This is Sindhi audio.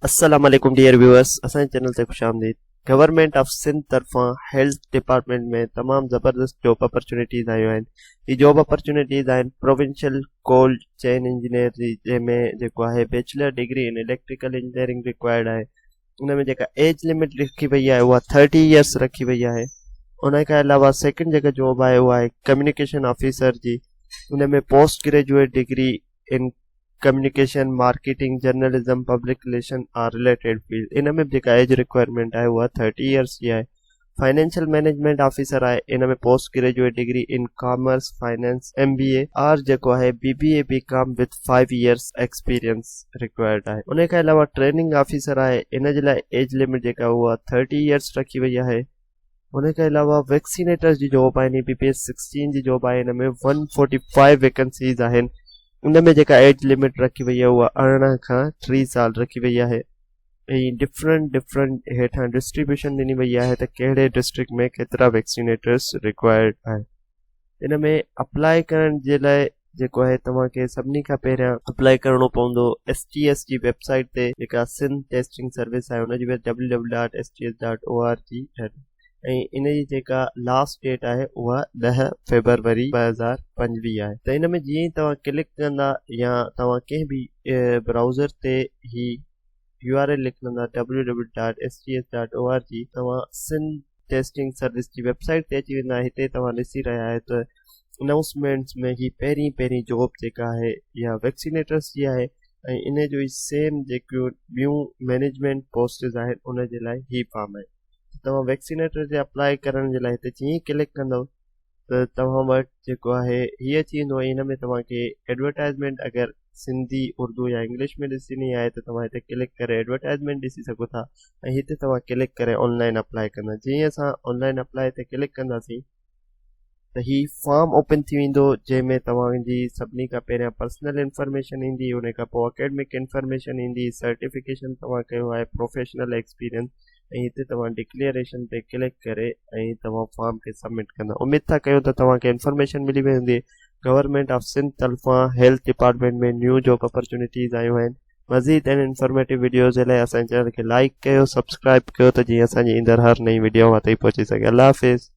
السلام عليڪم ڊيئر ويوئرس اسان جي چينل تي خوش آمديد گورنمينٽ آف سنڌ طرفان هيلٿ ڊپارٽمينٽ ۾ تمام زبردست جاب اپرچونيٽيز آيون آهن هي جاب اپرچونيٽيز آهن پروونشل ڪولڊ چين انجنيئر جي جنهن ۾ جيڪو آهي bachelor degree in electrical engineering required آهي ان ۾ جيڪا ايج لمٽ رکي وئي آهي اها 30 ايئرس رکي وئي آهي ان کان علاوه سيڪنڊ جيڪا جاب آهي اها آهي ڪميونيڪيشن آفيسر جي ان ۾ post graduate degree in communication, marketing, journalism, public relation or related field ان ۾ به جيڪا ايج رڪوائرمينٽ آهي اها ٿرٽي ايئرس جي آهي. فائنينشل مئنيجمينٽ آفيسر آهي ان ۾ post graduate degree in commerce, finance, M B A or جيڪو آهي B B A B com with five years experience required آهي. ان کان علاوه ٽريننگ آفيسر آهي ان جي لاء ايج لمٽ جيڪا اها ٿرٽي ايئرس رکي وئي آهي. ان کان علاوه ويڪسينيٽرز جي جاب آهن اي پي پي ايس سڪسٽين جي جاب آهي ان ۾ ون فورٽي فائيو ويڪنسيز آهن ان ۾ جيڪا ايج لمٽ رکي وئي آهي اها 18 کان 30 سال رکي وئي آهي ۽ ڊفرنٽ ڊفرنٽ هيٺان ڊسٽريبيوشن ڏني وئي آهي ته ڪهڙي ڊسٽرڪٽ ۾ ڪيترا ويڪسينيٽرز رڪوائرڊ آهن ان ۾ اپلائي ڪرڻ جي لاء جيڪو آهي توهان کي سڀني کان پهريان اپلائي ڪرڻو پوندو ايس ٽي ايس جي ويب سائيٽ تي جيڪا سنڌ ٽيسٽنگ سروس آهي ان جي web W W dot S T S dot O R G ۽ ان جي جيڪا لاسٽ ڊيٽ آهي اها 10 فيبروري 2025 آهي ته ان ۾ جيئن ئي توهان ڪلڪ ڪندا يا توهان ڪنهن به برائوزر تي هي يو آر ايل لکندا W W dot S T S dot O R G توهان سنڌ ٽيسٽنگ سروس جي ويب سائيٽ تي اچي ويندا هتي توهان ڏسي رهيا آهيو ته انائونسمينٽس ۾ هي پهرين پهرين جاب جيڪا آهي اها ويڪسينيٽرس جي آهي ۽ ان جو ئي سيم جيڪيون ٻيون مينيجمينٽ پوسٽز آهن ان جي لاء هي فارم آهي توهان ويڪسينيٽر جي اپلائي ڪرڻ جي لاء هتي جيئن ئي ڪلڪ ڪندو ته توهان وٽ جيڪو آهي هي اچي ويندو ۽ هن ۾ توهان کي ايڊورٽائزمينٽ اگر سنڌي اردو يا انگلش ۾ ڏسڻي آهي ته توهان هتي ڪلڪ ڪري ايڊورٽائزمينٽ ڏسي سگهو ٿا ۽ هتي توهان ڪلڪ ڪري آن لائن اپلائي ڪندا جيئن اسان آن لائن اپلائي تي ڪلڪ ڪنداسين ته هي فارم اوپن ٿي ويندو جنهن ۾ توهان جي سڀني کان پهريان پرسنل انفارميشن ايندي ان کان پوء اڪيڊمڪ انفارميشن ايندي سرٽيفڪيشن توهان ڪيو آهي پروفيشنل ايڪسپيرينس ۽ هتي توهان ڊڪليئريشن تي ڪلڪ ڪري ۽ توهان فارم کي سبمٽ ڪندا اميد ٿا ڪيون ته توهان کي انفارميشن ملي وئي هوندي گورنمينٽ آف سنڌ طرفان health department ۾ new job opportunities آيون آهن مزيد اهڙين انفارميٽو وڊيوز جي لاء اسان جي چينل کي لائڪ ڪيو سبسڪرائب ڪيو ته جيئن اسان جي ايندڙ هر نئين وڊيو اوهان تائين پهچي سگهي الله حافظ.